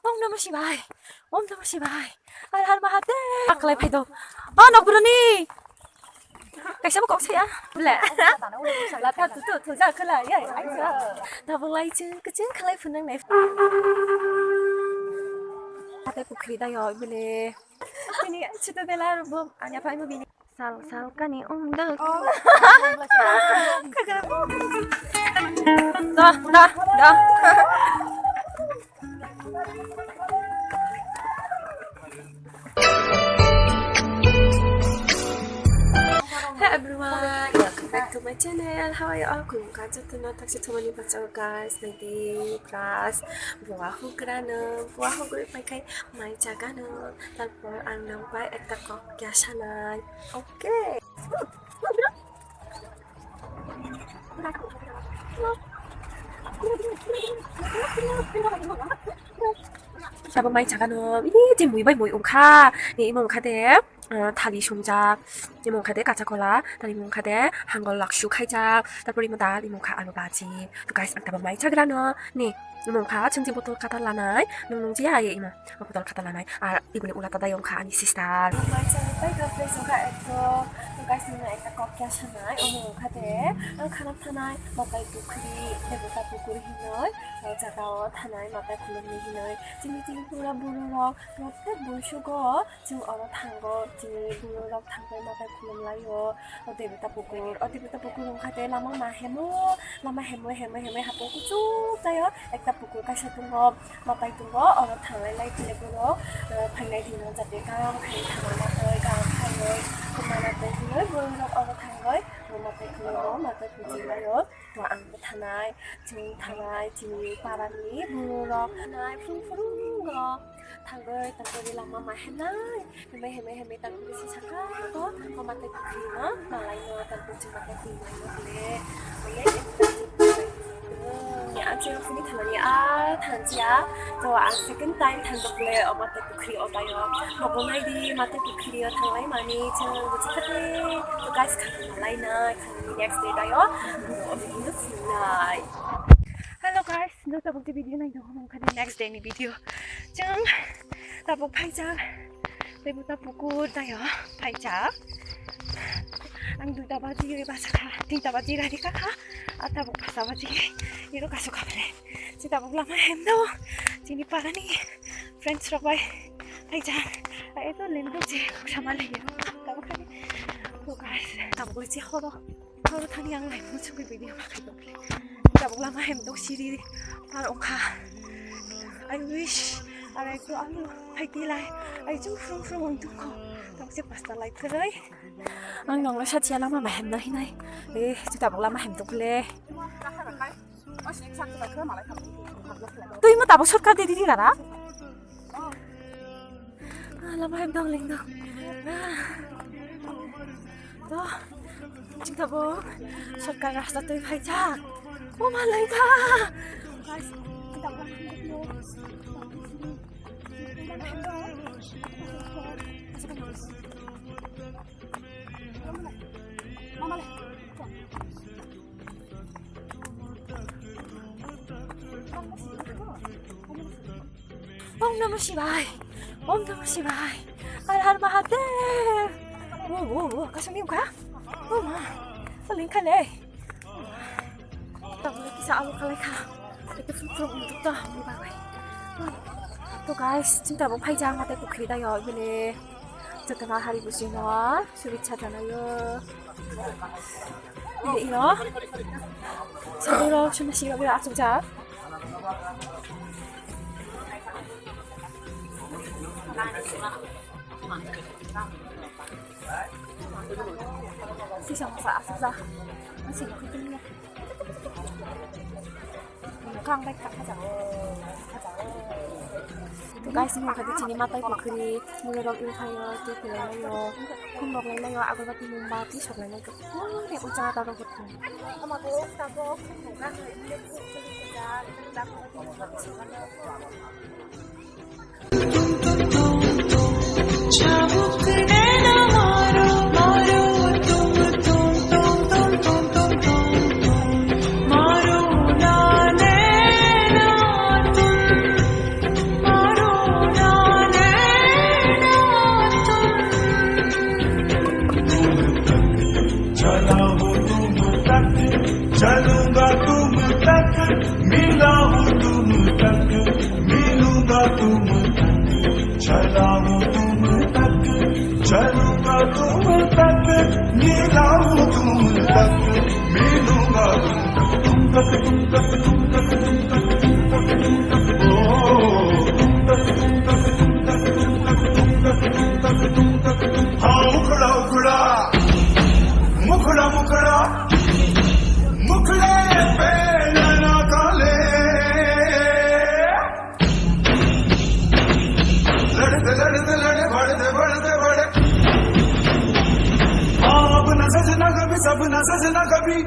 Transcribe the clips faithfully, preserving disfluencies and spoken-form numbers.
Om Namah Shivaya. Om Namah Shivaya. Har Har Mahadev. Aklai phai do. O nokbroni. Kaisa bo kok saya. Bole. Lata tu tu tu ja kala ya. Tabuk lai ching kaching khalai phunang nai. Ate pukhri da yo bole. Ini chutu bela bo anya phai mo bini. Sal sal kani um da. Da da da. Hey everyone, welcome back to my channel. How are you all? Khulumkha jotono, taksa thumani bachao guys, naidi plus buwa hugrano, buwa hugri paikai mai chagano, tarpor ang nang bai ekta kok kya sanai. Okay. Sabo mai chagano, ini je mui bai mui ungkha, ni imo ungkha de, ah, thali sumjak, imo ungkha de kacha kola, tani imo ungkha de hangol laksu khaijak, tarpor imo dal, imo ungkha alu baji. To guys, ang tabo mai chagrano, ni imo ungkha chwng je botol kata lanai, nung nung je ya ye imo. Botol kata lanai. Ar iboni ula ta dayong kha ani sister. Mai chani pai kha fresh wngkha ekdom. Guys, nini ekta kok kya sanai. Omo wngkha de. Ang khana thanai. Matai pukhri, Devata pukhri hinoi. O jaga o thanai matai khulumni hinoi. Chini chini pura buru rok. Protek buisugo. Chwng oro thango. Chini buru rok thangbai matai khulum laio. O Devata pukur, o Devata pukur wngkha de lama ma hemo, lama hemo, hemo, hemo hapung kuchuk taio, ekta pukur kaisa tongo, matai tongo, oro thanglai lai khe borok, eh, phainai dino jate kaham khai thangma twi, kaham khaiwi, tongma twi hinwi borok oro thangwi, matai khulumwi, matai kuchuk laio. To ang bo thanai, chwng thanai, chini parani borok thanai, phuru phuru wngkha. Thangwi tangwi lama ma hemnai, hemai hemai hemai tangwi si saka ko, ko matai pukri no, malai no, tangwi chwng matai pukri no le, onek excited. Ni ang chwng sini thanani a thanchiya, to ang second time thangwi le o matai pukri o tayo, nobo nai di matai pukri o thanglai mani chwng buji khate, to guys khate malai nai, next day tayo, o video sinai. Hello guys, no tabuk video nai do, mong khate next day ni video. Chwng tabuk phaijak, tei buta pukur tayo phaijak. Ang duita baji ri basa kha, tinta baji ri kha kha, a tabuk pasa baji iro kasu kha bele. Si tabuk lama hem do, chini parani friends rok bai phaijak. Ai to len do je sama le yo. Tabuk khani. To guys, tabuk le si horo. Oro thani ang lai muchungwi video ma khai tong khe. Tabuk lama hem dok siri par ongkha. I wish arai ko ang hai ti lai. Ai chu from from ang tong ko. Tabuk se pasta lai khrai. Ang nong la sachi lama ma hem na hinai. Eh, chu tabuk lama hem dok le. Twi mo tabuk shortcut di di gara. Ah, lama hem dok leng dok. Ah. To, chwng tabuk shortcut rasta twi phaijak. O ma lengkha. Mama le. Om Namah Shivaya. Om Namah Shivaya. Har Har Mahadev. Wo, wo, wo, kasam yung ka? Oh ma. Paling ka le. Tabuk kisa alu kalai kha. Ito full from untuk ta, ni bagai. To guys, chwng tabuk phaijak matai pukhri tayo, bini. Jotono hari busi no, subicha janayo. Ini ino. Sendiro, chuma siro, biro achuk jak. Sisa masa achuk jak. Masih ikut ini ya. Kang bai kha kha jang. To guys, ni kha chini matai pukhri, mui rok iri khayo, tei khulai layo, khum rok lai layo, agorbati, mombati sok lai layo. Pore o jaga rok thang. Ama ko ta ko khum ka ha ile khum ka ha. Ha ukhra ukhra, mukhra mukhra, mukhre pe naina kale. Ladte ladte lade, badhte badhte badhe. Ab na sajna kabhi, sab na sajna kabhi.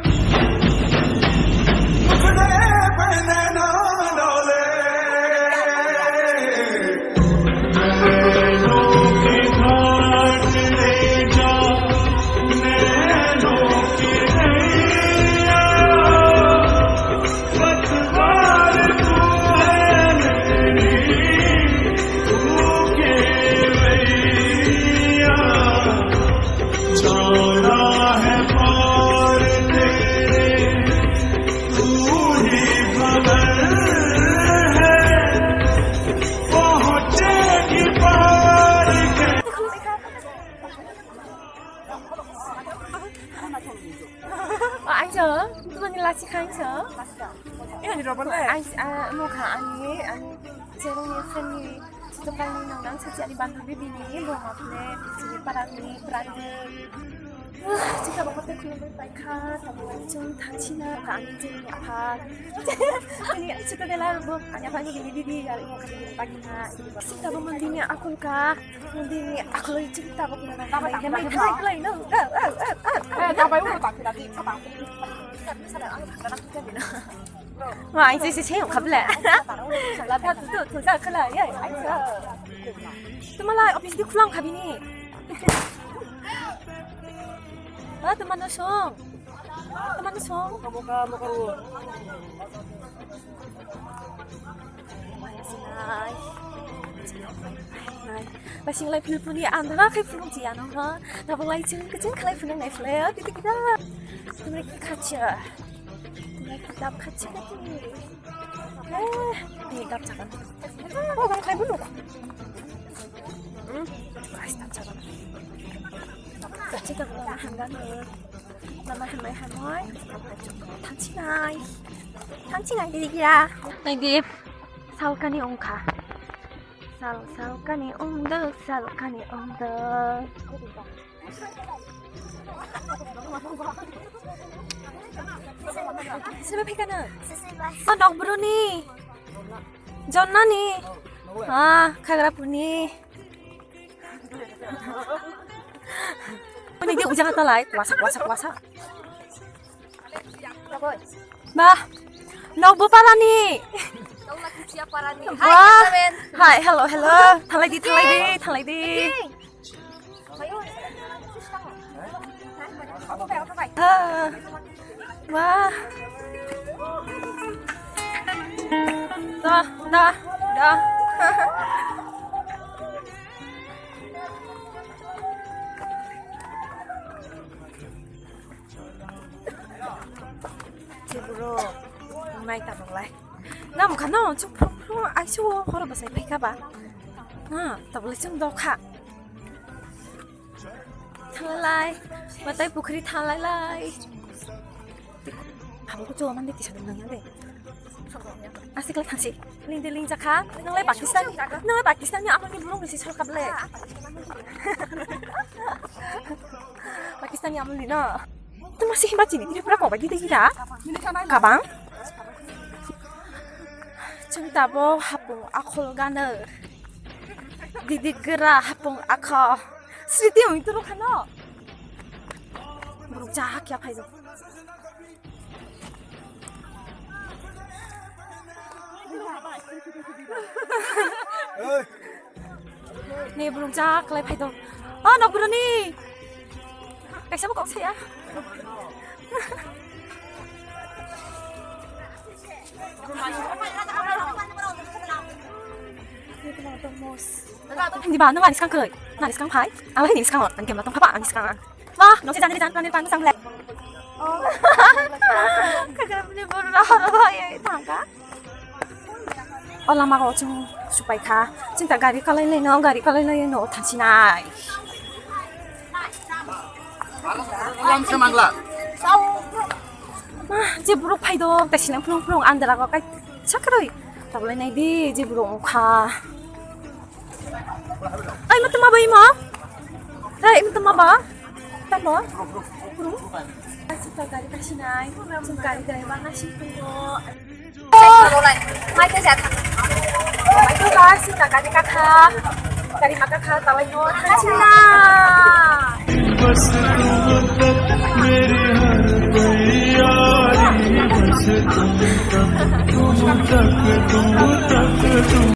Aisa, tumani lasi khaisa. Ani robot le. Aisa, mokha ani, ani cherung ni friendly. Chito kali nang nang sisi ani bandhabi bini, bo mapne, sini parani, parani. Chika bokol te khulumui paikha, tabuk chwng thangsina, ani chini apha. Ani chito bela bo, ani apha ni bini didi, ani mokha bini bagina. Sita bo mandini akul ka. Dini akhwlwi chwng tabuk nang nang. Tabuk nang nang. Khlai khlai no. Eh, eh, eh, eh. Eh, tabuk ulo tak tak tak. Ma, ang sisi siyong kable. Lata tu tu tu tak khlai. Ye, ang sa. Tumala office di khulang khabini. Ah, tumano song. Tumano song. Sinai. Sinai. Basing lai philpuni andra khai philung chi ano ha. Tabuk lai chwng kaching khlai philung nai phlai. Titi kita. Tumre ki khacha. Tumre ki dap khacha kati. Eh, ni dap chakan. Oh, bang khai bulu. Hmm. Guys, dap chakan. Kachi tabuk lai hanggan. Lama hambai hambai. Thangsinai. Thangsinai didi kira. Naidi. Salkani ongkha. Sal, salkani ongdo, salkani ongdo. Sebe phikana. Oh, nokbruni. Jonnani. Ah, khagrapuni. Ini dia ujang atalai, kuasa, kuasa, kuasa. Bah, nokbo parani. Bah, hai, hello, hello. Thalai di, thalai di, thalai di. Ah, wah. Dah, dah, dah. Chiburo, nai tabok lai. Nam khano, chuk phung phung, aisu horo bwsai phaikha ba. Na, tabole chwng dokha. Thanglai, matai pukhri thanglai lai. Habo ko choma de tisa dong nang de. Asik lai thansi. Ling de ling jakha. Nang lai Pakistan. Nang lai Pakistan ni amoni burung bisi sorkap le. Pakistan ni amoni no. Tuma si himba chini tiri pura kobai di de gira. Kabang. Chwng tabo hapung akhol gana. Didi gra hapung akha. Sriti oi turu khano. Buruk jahak ya phaido. Ni buruk jahak lai phaido. Oh, nokbroni. Kaisa bo kok saya. Hindi ba, nang ani skang kai? Nang ani skang phai? Ang hindi skang, ang kemla tong phapa, ang skang ang. Wah, nong si jani jani pani pani sang le. Oh. Kagak ni buru lah, oh, ya, tangka. O lama o chwng supai kha. Chwng ta gari kalai lai no, gari kalai lai no thansinai. Alam se mangla. Ah, je borok phai do, ta sinang phulung phulung andra go kai sakroi. Tablai nai di, je borok ongkha. Ai, ma tama bai ma? Ai, ma tama ba? Tamo? Asi ta gari kasi nai. Sum gari gari ba nasi ko. Mai ke jat. Mai ke ba si ta gari ka kha. Gari ma ka kha ta bai no. Kasi na.